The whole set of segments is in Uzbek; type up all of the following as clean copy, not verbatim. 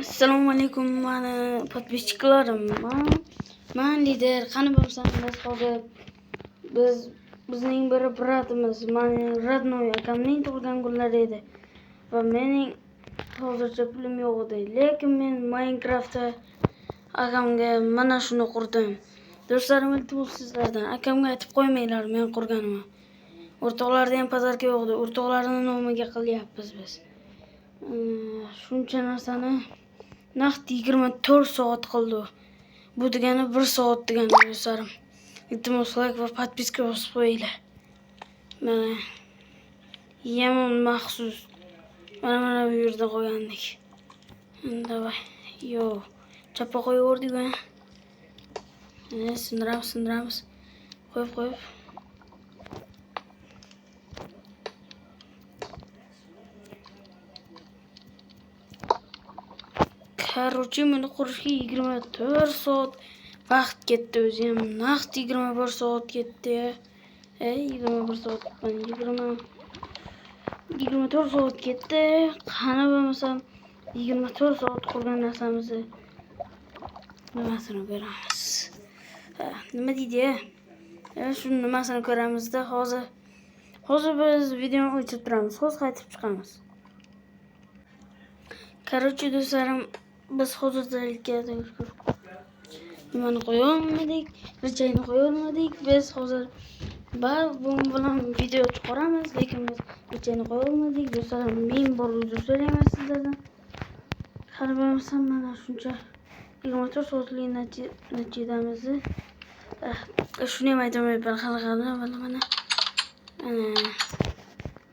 Assalomu alaykum mani подписчиklarim. Man lider. Qani bo'lsam biz hozir bizning bir братimiz, mani родной akamning tug'ilgan kunlari edi. Va mening hozircha pulim yo'q edi. Lekin men Minecraftda akamga mana shuni qurdim. Do'stlarim, iltimos sizlardan akamga aytib qo'ymanglar men qurganimni. O'rtoqlarda ham подарка yo'q edi. O'rtoqlarning nomiga qilyapmiz biz. Shuncha narsani naqd 24 soat qildi. Bu degani 1 soat degani do'stlarim. Iltimos like va подписка bosib qo'yinglar. Mana yomon maxsus. Mana bu yerda qo'ygandik. Давай. Yo, chapa qo'yaverdik ha. Sindiramiz. Qo'yib. Короче, buni qurishga 24 soat vaqt ketdi o'zi ham. Naqd 21 soat ketdi. 21 soat, 24 soat ketdi. Qani bo'lmasam 24 soat qurgan narsamizni nimasini ko'ramiz. Nima deydi? Shu nimasini ko'ramizda hozir. Hozir biz videoni o'chirib turamiz. Hozir qaytib chiqamiz. Короче, do'stlarim, biz hozir nimani qo'ya olmadik, rechayni qo'ya olmadik. Biz hozir bu bilan video chiqaramiz, lekin biz rechayni qo'ya olmadik. Do'stlarim, ming bor uzr so'rayman sizlardan. Hali bo'lmasam mana shuncha 24 soatlik natijamizni shuni ham aytolmayman, hali mana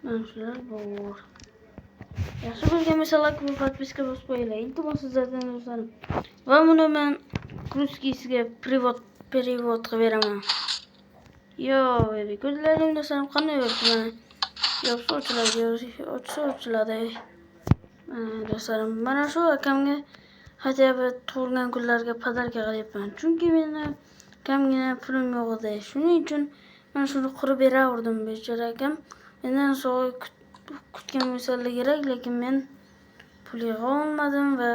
mana shular bor. Yaxshi bo'lgan bo'lsa like va подписка bosib qo'yinglar. Iltimos sizlardan do'stlarim. Va buni men русскийsiga перевод qilib beraman. Yo, ko'zlarim do'stlarim qanday bo'libdi mana. Yopsa ochiladi, ochsa ochiladi. Mana do'stlarim, mana shu akamga хотя бы tug'ilgan kunlarga подарка qilyapman. Chunki meni kamgina pulim yo'q edi. Shuning uchun mana shuni qurib beraverdim bechora akam. Mendan sovg'a kutgan bo'lsalar kerak, lekin men pul yig'a olmadim va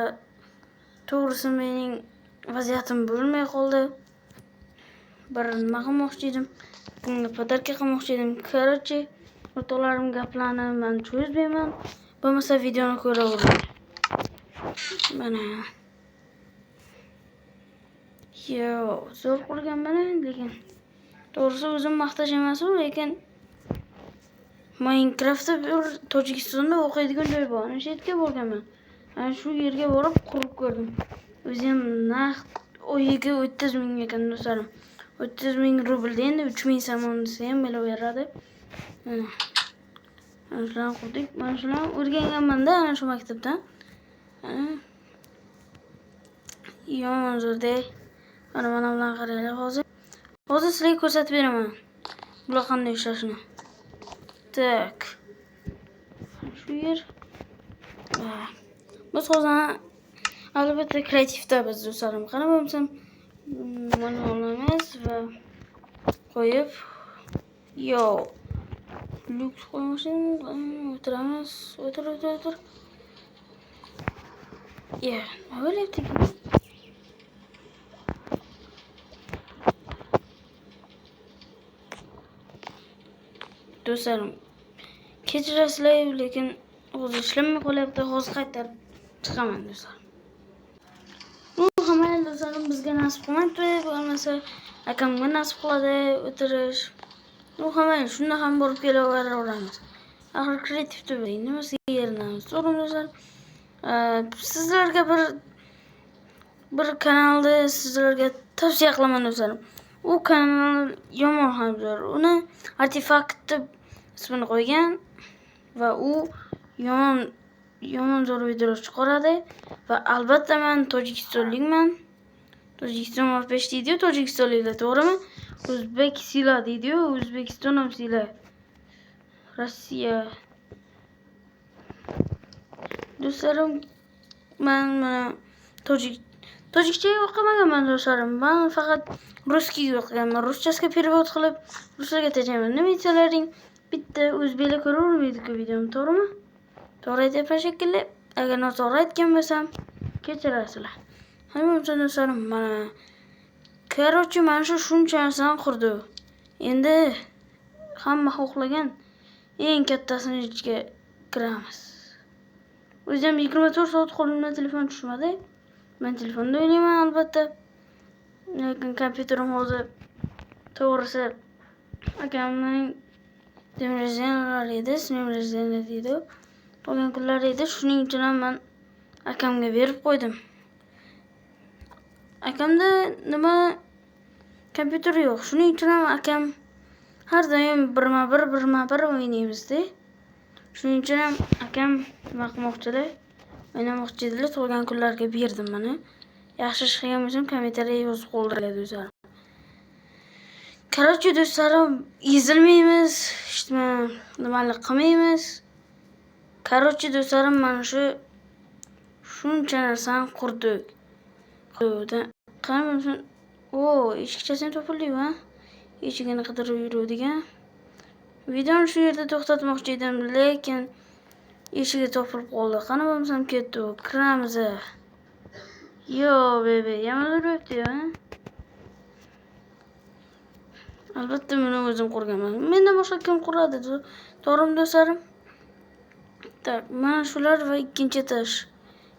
to'g'risi mening vaziyatim bo'lmay qoldi. Bir nima qilmoqchi edim, bunga подарка qilmoqchi edim. Короче, o'rtoqlarim gaplarni men cho'zmayman. Bo'lmasa videoni ko'raveradi. Mana. Yo, zo'r qurganman, lekin to'g'risi o'zim maqtash emas u, lekin Minecraftda bir Tojikistonda o'qiydigan joy bor. Ana shu yerga borganman. Ana shu yerga borib qurib ko'rdim. O'zi ham naqd oyiga 30 ming ekan do'stlarim. 30 ming rublda endi 3000 somon desa ham bo'laveradi. Mana. Mana shularni qurdik. Mana shularni o'rganganman-da ana shu maktabdan. Yomon zo'rda. Mana bilan qaranglar hozir. Hozir sizlarga ko'rsatib beraman. Bular qanday ishlashini. Так. Shu yer. Biz hozir albatta kreativda biz do'stlarim. Qani bo'lmasam mana olamiz va qo'yib yo lyuks qo'ymoqchi o'tiramiz. O'tir. Ya, nima bo'lyapti? Do'stlarim, kechirasizlar, lekin hozir ishlamay qolyapti. Hozir qaytarib chiqaman do'stlarim. Bu hamma do'stlarim bizga nasib qilmabdi, bo'lmasa akamga nasib qiladi o'tirish. U hamma shunda ham borib kelaveramiz. Axir kreativda nimasiga yerinamiz. To'g'rimi do'stlar? Sizlarga bir kanalni sizlarga tavsiya qilaman do'stlarim. U kanal yomon ham zo'r. Uni Artefakt deb ismini qo'ygan va u yomon zo'r videolar chiqaradi va albatta men tojikistonlikman. Tojikiston va pesh deydi-yu tojikistonliklar, to'g'rimi? O'zbek sila deydi-yu, O'zbekiston ham sila. Rossiya. Do'stlarim, men mana tojikcha o'qimaganman do'stlarim. Men faqat ruskiyga o'qiganman. Ruschasiga перевод qilib ruslarga tashlayman. Nima desalaring, bitta o'zbeklar ko'ravermaydi-ku videomni, to'g'rimi? To'g'ri aytyapman shekilli. Agar noto'g'ri aytgan bo'lsam, Kechirasizlar. Hamma do'stlarim, mana короче, mana shu shuncha narsani qurdi. Endi hamma xohlagan eng kattasini ichiga kiramiz. O'zim 24 soat qo'limdan telefon tushmadi. Men telefonda o'ynayman albatta. Lekin kompyuterim hozir to'g'risi akamning день рождения edi, день рождения deydi. Tug'ilgan kunlari edi. Shuning uchun ham men akamga berib qo'ydim. Akamda nima kompyuter yo'q. Shuning uchun ham akam har doim birma-bir birma-bir o'ynaymiz-da. Shuning uchun ham akam nima qilmoqchilar? O'ynamoqchi edilar. Tug'ilgan kunlarga berdim mana. Yaxshi ish qilgan bo'lsam kommentariya yozib qoldiringlar do'stlar. Короче, do'stlarim, ezilmaymiz, hech nimalik qilmaymiz. Короче, do'stlarim, mana shu shuncha narsani qurdik. Qani o, eshikchasi ham topildi-yu, ha? Eshigini qidirib yuruvdik-a. Videoni shu yerda to'xtatmoqchi edim, lekin eshigi topilib qoldi. Qani bo'lmasam ketdi u. Kiramiz. Yo, bebe, yomon yuribdi-yu, ha? Albatta buni o'zim qurganman. Mendan boshqa kim quradi? To'g'rimi do'stlarim? Так, mana shular va ikkinchi etaj.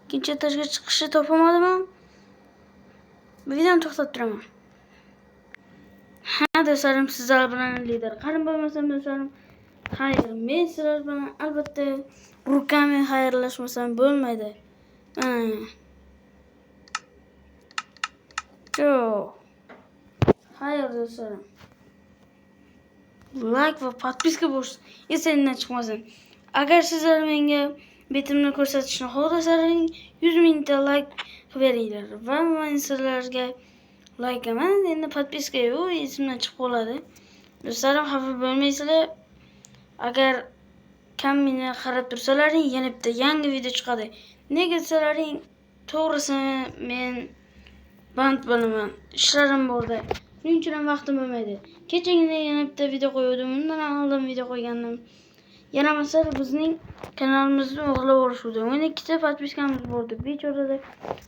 Ikkinchi etajga chiqishni topolmadim. Videoni to'xtatib turaman. Ha, do'stlarim, sizlar bilan lider qarim bo'lmasam do'stlarim, xayr, men sizlar bilan albatta rukami xayrlashmasam bo'lmaydi. Xayr do'stlarim. Like va podpiska bo'lsin, esingizdan chiqmasin. Agar sizlar menga betimni ko'rsatishni xohlasalaring, 100 mingta like qilib beringlar va men sizlarga like emas, endi podpiska yo'q, esimdan chiqib qoladi. Do'stlarim, xafa bo'lmaysizlar. Agar kam meni qarab tursalaring, yana bitta yangi video chiqadi. Nega desalaring, to'g'risi men band bo'laman. Ishlarim borda. Shuning uchun ham vaqtim bo'lmaydi. Kechagina yana bitta video qo'ydim, undan oldin video qo'ygandim. Yaramaslar bizning kanalimizni o'g'irlab olishuvdi. 12 ta podpiskamiz bordi. Bechorada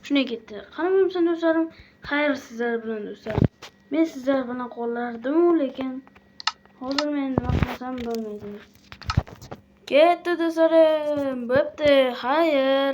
shunday ketdi. Qani bo'lmasa do'stlarim, xayr sizlar bilan do'stlar. Men sizlar bilan qolardim, lekin hozir men nima qilsam bo'lmaydi. Ketdi do'stlarim. Bo'pti, xayr.